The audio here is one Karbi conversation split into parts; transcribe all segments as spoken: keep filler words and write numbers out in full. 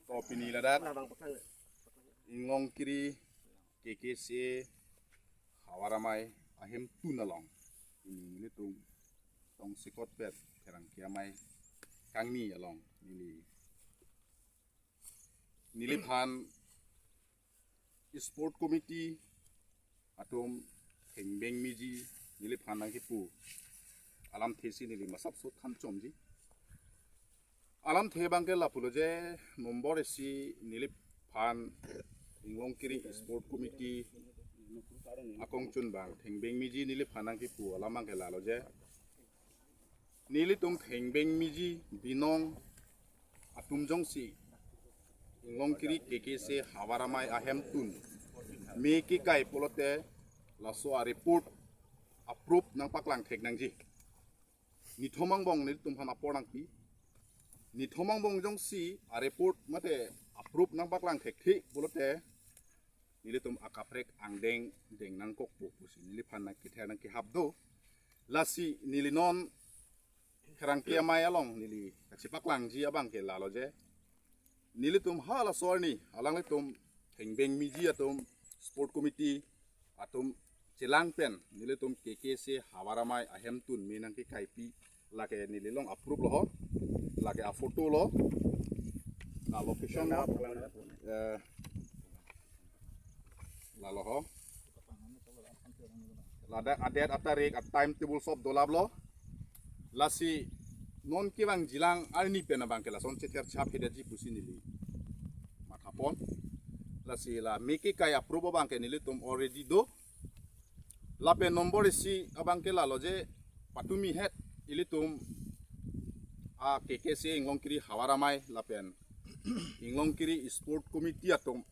To pini ladak Inglongkiri K K C A Havar Amei ahemtun along, pini nelitum tongsekot pen Pherangke Amei kangni along neli, neliphan Sport Committee atum thengbeng meji neliphan nangkipu alamthe si neli masapso thanchomji. Alamthe abangke lapulo je, nombor isi neliphan Inglongkiri Sport Committee akongchun abang thengbeng meji neliphan nangkipu alam abangke lalo je, nelitum thengbeng meji binong atum jongsi Inglongkiri K K C A Havar Amei ahemtun me kekai pulote laso a-report a-proof nangpaklang thek nangji. Nithom angbong nelitumphan apor nangpi. Nithom angbong jongsi a-report mate a-proof nangpaklang thekthe pulote nelitum akaprek angdeng deng nangkokpo pusi neliphan nangkether nangkehap do. Lasi neli non Pherangke Amei along neli kachipaklangji abangke lalo je, nelitum halaso arni alanglitum thengbeng meji atum, Sport Committee atum chelang pen nelitum K K C A Havar Amei ahemtun me nangkekaipi, lake neli long a-proof lo ho, lake a-photo lo, la location lo, eh, lalo ho. Ladak a-date, atarik, a-timetable sob dolaplo. Lasi non kevangjilang arni pen abangke lason chether chap hedetji pusi neli mathapon. Lasi la me kekai a-proof abangke nelitum already do. Lapen nombor isi abangke lalo je, patumi het ilitum a-K K C A Inglongkiri Havar Amei lapen Inglongkiri Sport Committee atum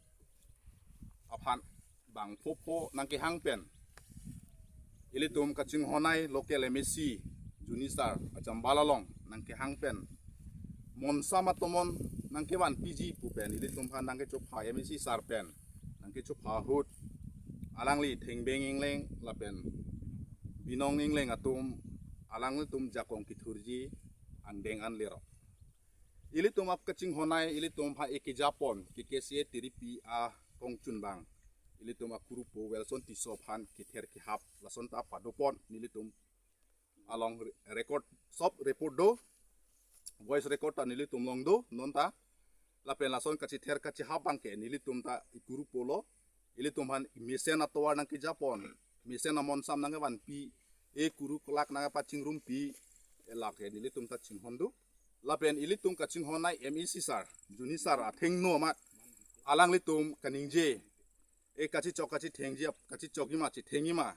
aphan bang phopho nangkehang pen ilitum kachinghon-ai local M A C Juni sir achambal along nangkehang pen monsam atomon nangkevanpiji pu pen ilitumphan nangkechopha M A C sir pen nangkechopha ahut alangli thengbeng ingleng lapen binong ingleng atum alanglitum jakong kethurji angdeng anlerok. Ilitum ap kachinghon-ai, ilitum ha ekejapon, K K C A tiripi akongchun abang, ilitum akurupo Welson Tisso aphan kether kehap, lason ta padopon, nelitum along re-, record, sob report do, voice record ta nelitum long do, non ta, lapen lason kachether kachehap abangke, nelitum ta ikurupo lo, ilitumphan mesen atovar nangkejapon, mesen amonsam nangkevanpi, e kuru kelak nangkepachingrumpi, e lake nelitum ta chinghon do. Lapen ilitum kachinghon-ai M A C sir, Juni sir athengno amat, alanglitum kaningje, e kachichok kachithengji ap-, kachichokji ma chithengji ma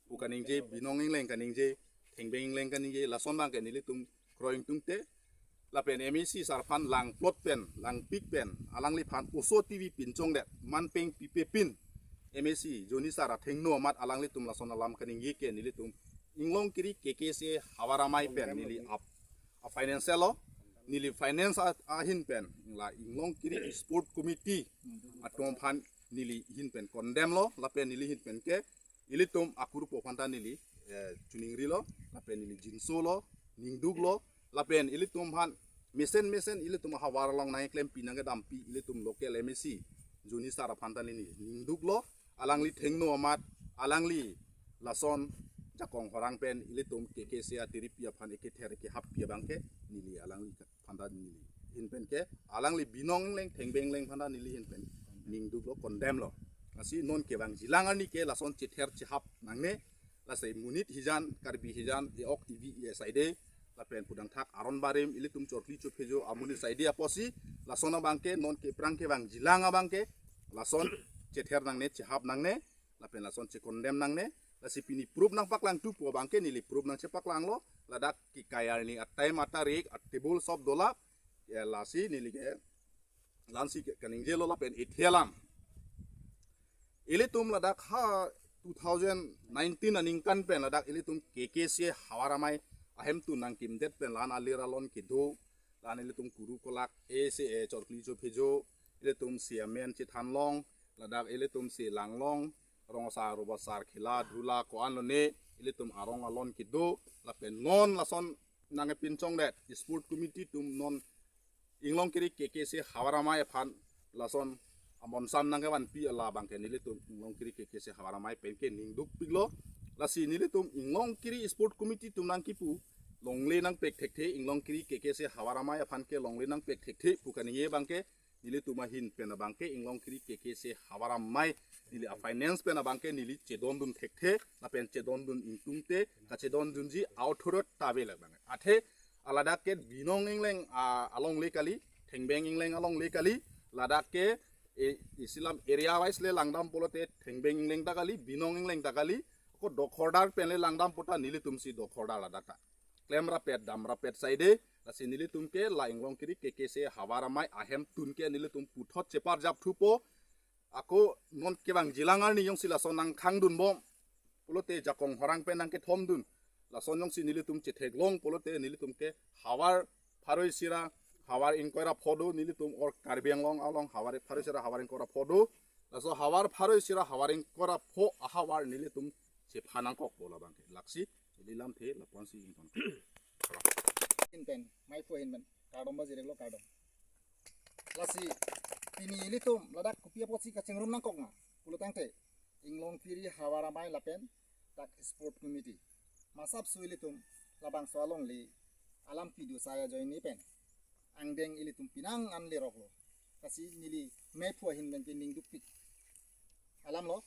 pu kaningje, binong ingleng kaningje, thengbeng ingleng kaningje, lason abangke nelitum kroi ingtungte. Lapen M A C sir aphan langplot pen, langpik pen, alangliphan oso T V pinchongdet, manpeng pipe pin, M A C Juni sir athengno amat alanglitum lason alam kaningje ke nelitum Inglongkiri K K C A Havar Amei pen neli ap, a-financial lo, neli finance a-, ahin pen, la Inglongkiri Sport Committee atum aphan neli ahin pen condemn lo, lapen neli ahin pen ke, ilitum akurupo aphan ta neli, eh, chiningrilo, lapen neli jinso lo, ningduk lo, lapen ilitumphan mesen mesen ilitum ahavar along nangklempi nangkedampi ilitum local M A C Juni sir aphan ta neli ningduk lo, alangli thengno amat, alangli lason jakong horang pen ilitum K K C A tiripi aphan ekether kehappi abangke neli alangli aphan ta neli ahin pen ke, alangli binong ingleng thengbeng ingleng aphan ta neli ahin pen ningduk lo, condemn lo. Lasi non kevangjilang arni ke lason chether chehap nangne, lasi monit hijan, Karbi hijan, e-ok evi e-saide, lapen pudangthak aron barim, ilitum chorkli chophejo amonit saide apotsi, lason abangke, non ke aphrang kevangjilang abangke, lason chether nangne, chehap nangne, lapen lason che-condemn nangne, lasi pini proof nangpaklangthu pu abangke neli proof nangchepaklang lo, ladak kekai arni a-time, atarik, a-table sob dolap, ya lasi neli ke la-ansi ke kaningje lo lapen ethe alam. Ilitum ladak ha two thousand nineteen aningkan pen ladak ilitum K K C A Havar Amei ahemtun nangkimdet pen la-an alir alon kedo, la-an ilitum kuru kelak, e se e chorkli chophejo, ilitum si amen chethan long, ladak ilitum si lang long, rong asar, rup asar, khela dhula ko-an lone, ilitum arong alon kedo, lapen non lason nangkepinchongdet, Sport Committee atum non Inglongkiri K K C Havar Amei aphan lason amonsam nangkevanpi ala abangke nelitum Inglongkiri K K C Havar Amei penke ningdukpiklo. Lasi nelitum Inglongkiri Sport Committee atum nangkipu longle nangpek thekthe, Inglongkiri K K C Havar Amei aphan ke longle nangpek thekthe pu kaningje abangke nelitum ahin pen abangke Inglongkiri K K C Havar Amei neli a-finance pen abangke neli chedondun thekthe, lapen chedondun ingtungte, kachedondunji authority ta ave labang. Athe aladak ke Binong Ingleng, ah, alongle kali, Thengbeng Ingleng alongle kali, ladak ke, e, isi alam area wise le langdam pulote Thengbeng Ingleng ta kali, Binong Ingleng ta kali, ko Dokhordar pen le langdam puta nelitumsi Dokhordar ladak ta klemrapet damrapet saide, lasi nelitum ke la Inglongkiri K K C Havar Amei ahemtun ke nelitum puthot cheparjap thupo. Ako non kevangjilang arni jongsi lason nangkhangdunbom pulote jakong horang pen nangkethomdun, lason jongsi nelitum chetheklong pulote nelitum ke havar pharo isi ra havar ingkoi ra pho do nelitum, or Karbi Anglong along havar pharo isi ra havar ingkoi ra pho do. Laso havar pharo isi ra havar ingkoi ra pho ahavar nelitum chepha nangkokpo labangke. Laksi neli lamthe lapuansi ington. Ahin pen, meiphu ahin pen kardom pajirlo, kardom. Lasi pini ilitum ladak kopi apotsi kachingrum nangkok ma pulo tangte, Inglongkiri Havar Amei lapen dak Sport Committee, masapso ilitum labangso alongle alam kedo asai ajoine pen angdeng ilitum pinang an leroklo. Lasi neli meiphu ahin pen ke ningdukpik alamlo.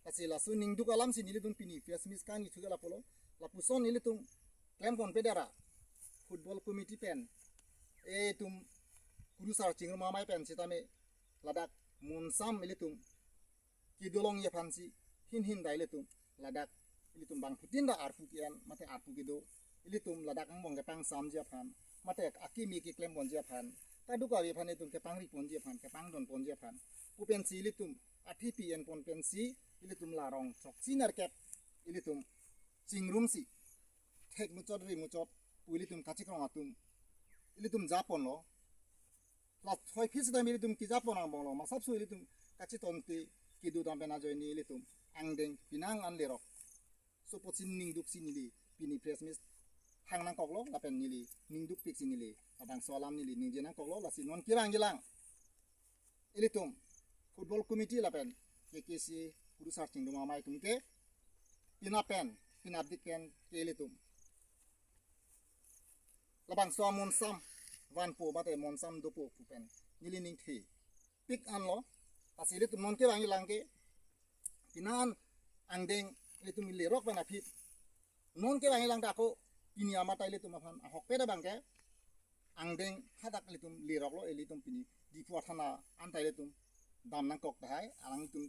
Lasi laso ningduk alamsi nelitum pini press meet kangni thuke lapulo. Lapuson ilitum klemponpe dara, Football Committee pen, etum Kurusar Chingrum Amei pen sitame ladak monsam ilitum kedolongji aphansi, hin hin ta ilitum ladak ilitum bangphutin ta arpu ke-en mate arpu kedo, ilitum ladak angbong kepangsamji aphan mate akimi keklemponji aphan, kadokave aphan itum kepangriponji aphan, kepangdonponji aphan pu pensi ilitum athe pi enpon pensi ilitum la rong chokchi nerkep ilitum chingrumsi, thek muchot ri muchot pu ilitum kachikrong atum ilitum japonlo. La thoi phis dam ilitum kejapon angbonglo, masapso ilitum kachetonte kedo dam pen ajoine ilitum angdeng pinang an lerok. So apotsi ningduksi neli pini press meet hang nangkoklo, lapen neli ningdukpiksi neli labangso alam neli ningje nangkoklo. Lasi non kevangjilang ilitum Football Committee lapen K K C Kurusar Chingrum Amei atum ke, penap pen, penapdik pen ke ilitum labangso amonsam vanpo mate monsam dopo pu pen neli ningthepik anlo. Lasi ilitum non kevangjilang ke, pinang an angdeng ilitum lerok pen aphi non kevangjilang ta ako pini amat ta ilitum aphan ahokpet abangke angdeng hadak ilitum leroklo, ilitum pini Diphu athana an ta ilitum dam nangkok tahai, alangtum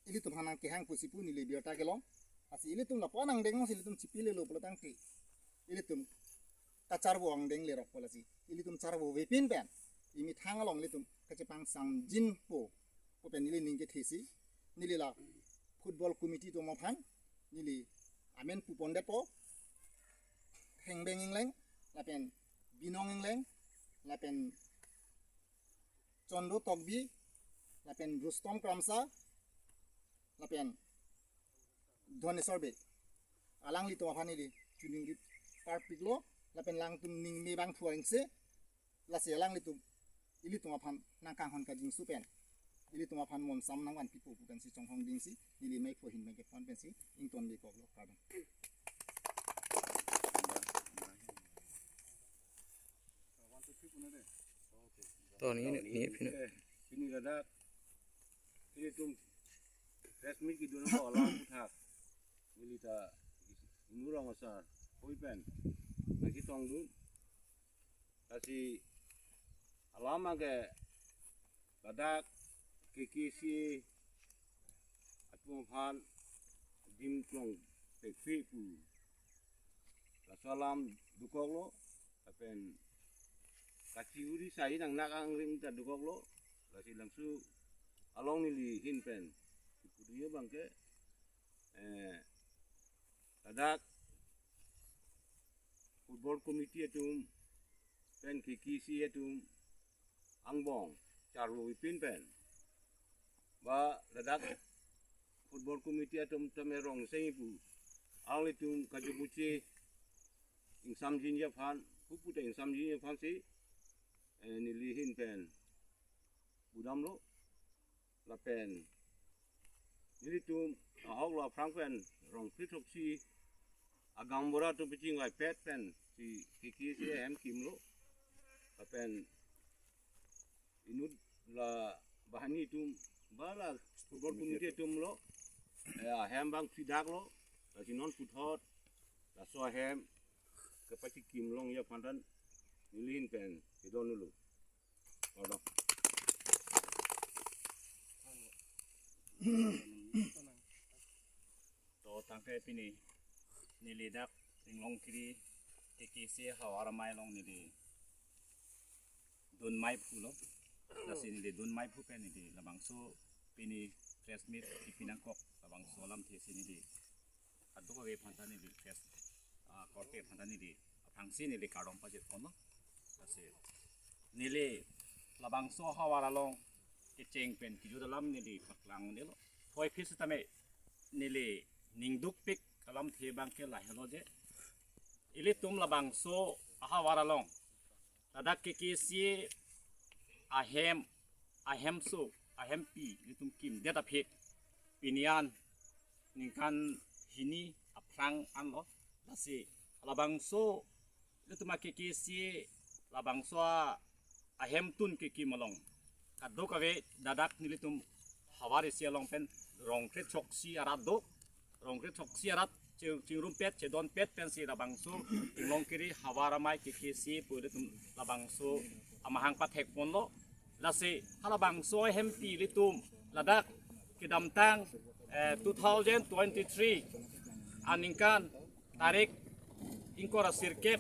ilitum aphan nangkehang pusi pu neli birta kelong. Lasi ilitum lapu-an angdeng si ilitum chipilelo pulo tangte, ilitum kacharvo angdeng lerokpo. Lasi ilitum charvovepin pen emethang along ilitum kachepangsamjinpo pu pen neli ning kethesi, neli la Football Committee atum aphan neli amen pupondetpo. Thengbeng Ingleng lapen Binong Ingleng lapen Chondro Tokbi lapen Rustom Kramsa lapen Dhoneswar Bey, alanglitum aphan neli chuningri parpiklo, lapen alangtum ning me bangthu arengse, lasi alanglitum ilitum aphan nangkanghon kajingsu pen ilitum aphan monsam nangvanpipo pu pensi chonghong dingsi neli meiphu ahin pen kepon pensi ington bikoklo, kardom. To ni ni ni pinu. Eh, pini ladak ilitum press meet kedo nangkok alam aputhak neli ta Inu Rong Asar hui pen nangketongdun. Lasi alam abangke ladak K K C atum aphan adim klong pekphe pu laso alam dokoklo, lapen kachihuri sai nangnak angring ta dokoklo. Lasi labangso along neli ahin pen kipudunji abangke, eh, ladak Football Committee atum pen K K C atum angbong charvovepin pen ba ladak Football Committee atum tame rong seng ipu, alanglitum kajubuche ingsamjinji aphan, hupu ta ingsamjinji aphansi eh, neli ahin pen budamlo, lapen nelitum ahok lo aphrang pen Rongphli throksi agaonbura atum pachingvaipet pensi K K C ahem kimlo, lapen inut la banghini atum ba la football committee atum lo, eh, ahem abang phridaklo, lasi non puthot laso ahem kepachikim longji aphan ta neli ahin pen kedon dolo. Kardom. To tangte pini neli dak Inglongkiri K K C ahavar amei along neli dun meiphu lo. Lasi neli dun meiphu pen neli labangso pini press meet kipi nangkok labangso alamthe si neli kadokave aphan ta neli press, ah, korte aphan ta neli aphrangsi neli kardom pajirponlo. Lasi neli labangso ahavar along kecheng pen kejut alam neli paklang un-elo. Puvoiphit sitame neli ningdukpik alamthe abangke lahelo je, ilitum labangso ahavar along ladak K K C ahem, ahemso, ahempi ilitum kimdet aphi pini an ningkan hini aphrang anlo. Lasi labangso ilitum a-K K C labangso a-, ahemtun kekim along kadokave ladak nelitum havar isi along pen Rongkrethoksi arat do. Rongkrethoksi arat che-, chingrumpet, chedonpet pensi labangso Inglongkiri ahavar amei K K C pu ilitum labangso amahang pathekponlo. Lasi halabangso ahempi ilitum ladak kedamtang, eh, two thousand twenty-three aningkan tarik ingkoi ra sirkep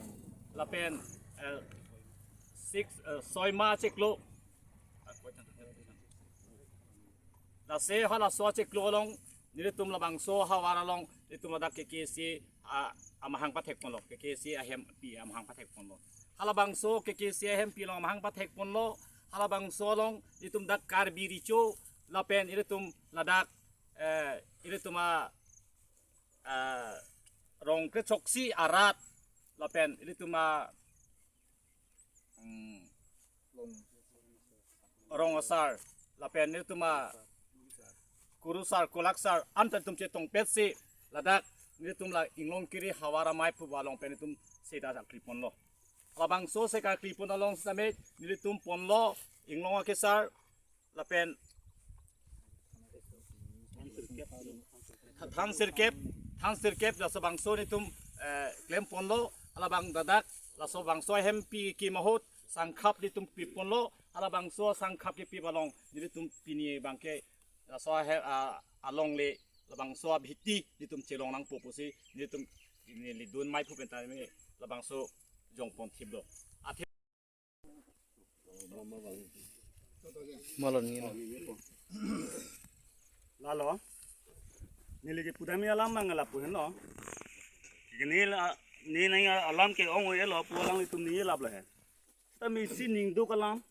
lapen, eh, six, eh, soi ma chiklo. Lasi halaso chiklo along nelitum labangso ahavar along ilitum ladak K K C a-, amahang pathekponlo, K K C ahempi amahang pathekponlo. Halabangso K K C ahempi along amahang pathekponlo. Halabangso along ilitum dak Karbi Recho lapen ilitum ladak, eh, ilitum a, eh, Rongkrethoksi arat lapen ilitum a, hmm, Rong asar lapen ilitum a kurusar, kulaksar anta ilitum chetongpetsi ladak ilitum la Inglongkiri ahavar amei pu along pen ilitum seta sakri ponlo. Labangso seta sakri pon along sitame nelitum ponlo Inglong akesar lapen than sirkep, than sirkep, laso bangso nelitum, eh, klem ponlo, halabang ladak, laso bangso ahempi kim ahut, sangkhap nelitum pi ponlo, halabangso sangkhap kepi along, nelitum pini abangke, laso ahe-, a, alongle, labangso abhiti, nelitum chelong nangpo pusi, nelitum, neli dun meiphu pen ta neli, labangso jongpon thiplo. Athe Malon ngi. Lalo. Neli kepudamji alam abang lapu henlo. Kini la, ne nangji alam ke-ong-elo pu alam itum neli lap lahe. Tame isi ningduk alam.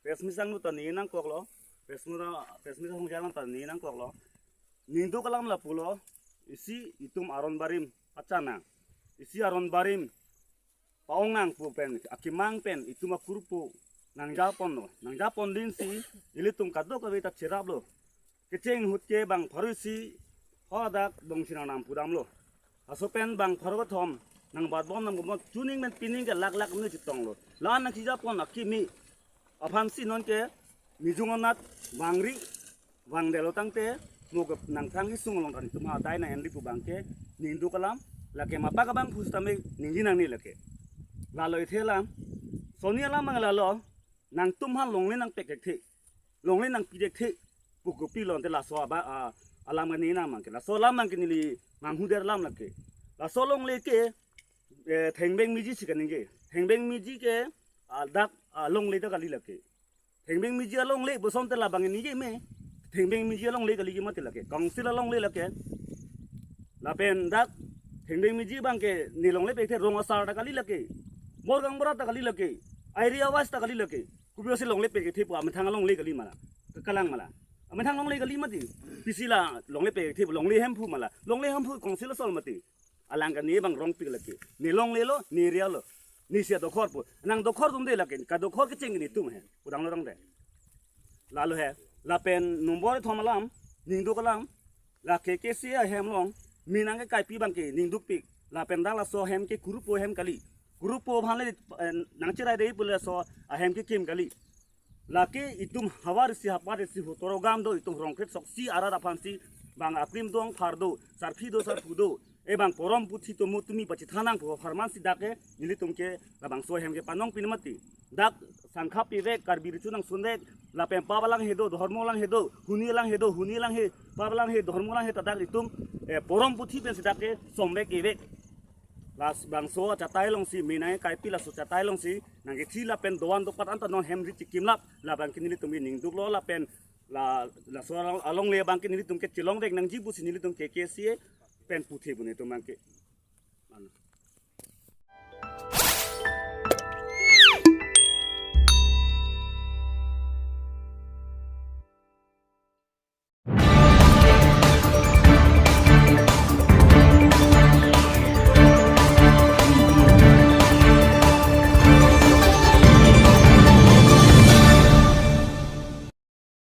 Press meet sangnu ta neli nangkoklo. Press meet, press meet hongja alam ta neli nangkoklo. Ningduk alam lapulo. Isi itum aron barim achanang. Isi aron barim pa-ong nangpo pen, akemang pen, itum akurpo, nangjaponlo, nangjaponlinsi, ilitum kadokave ta cheraplo. Kecheng ahut ke bang pharo isi, hadak dongsi nang nangpudamlo. Laso pen bang pharo kethom, nangbatbom nangbatbom, chuning pen pining ke lak lak ne chetonglo. La nangchijapon akimi, aphansi nonke, mijung anat, bangri, vangdetlo tangte, mo ke nangthan kesung along kan itum adai nang-enri pu abangke, ningduk alam, lake mapa ke bang phus tame ningje nangne lake. Lalo ithe alam, soni alam abang lalo, nangtum aphan longle nangpek thekthe, longle nangpi thekthe, pu kopilo ante laso aba, a, alam kani nang abangke, laso alam abangke neli manghuder alam lake. Laso longle ke, eh, thengbeng miji si kaningje, thengbeng miji ke, ah, dak, ah, longle ta kali lake. Thengbeng miji alongle bosom te labang ningje me. Thengbeng miji alongle kali ke mati lake. Council alongle lake. Lapen dak thengbeng miji abangke ne longle pek the rong asar ta kali lake. Borgang bora ta kali lake. Area wise ta kali lake. Kopi si longle pek the pu amethang alongle kali ma la. Kekalang ma la. Amethang longle kali mati. Pisi la longle pek the longle Hemphu ma la. Longle Hemphu council asol mati. Alang kani abang rongpik lake. Ne longlelo, ne area lo. Nisi adokhor pu. Nangdokhor atum de lake. Kadokhor kecheng nelitum he. Pudang lo dang de. Lalo he. Lapen nombor kethom alam, ningduk alam, la K K C ahem along, me nangkekaipi abangke ningdukpik. Lapen dak laso ahem ke kurupo ahem kali. Kurupo aphan le, eh, nangcherai de pu laso ahem kekim kali. Lake itum havar isi havar isi hu Torogam do, itum rongkret soksi arat aphansi bang akrim do, angphar do, sarpi do, sarpo do, e bang porom puthi tomo tumi pachethang nangpo apharman si dak ke nelitum ke labangso ahem ke panong pin mati. Dak sangkha pivek, Karbi richu nangsunvek, lapen pap alanghe do, dhormo alanghe do, huni alanghe do, huni alanghe, pap alanghe, dhormo alanghe ta dak itum, eh, porom puthi pensi dak ke somvek ivek. Labangso achatai alongsi, me nangkekaipi laso achatai alongsi nangkethi lapen doan dopat anta non hem ri chikimlap, labang ke nelitum ke ningduklo lapen la, laso along, alongle abangke nelitum ke chelongvek nangji pusi nelitum K K C A pen puthe pu nelitum abangke.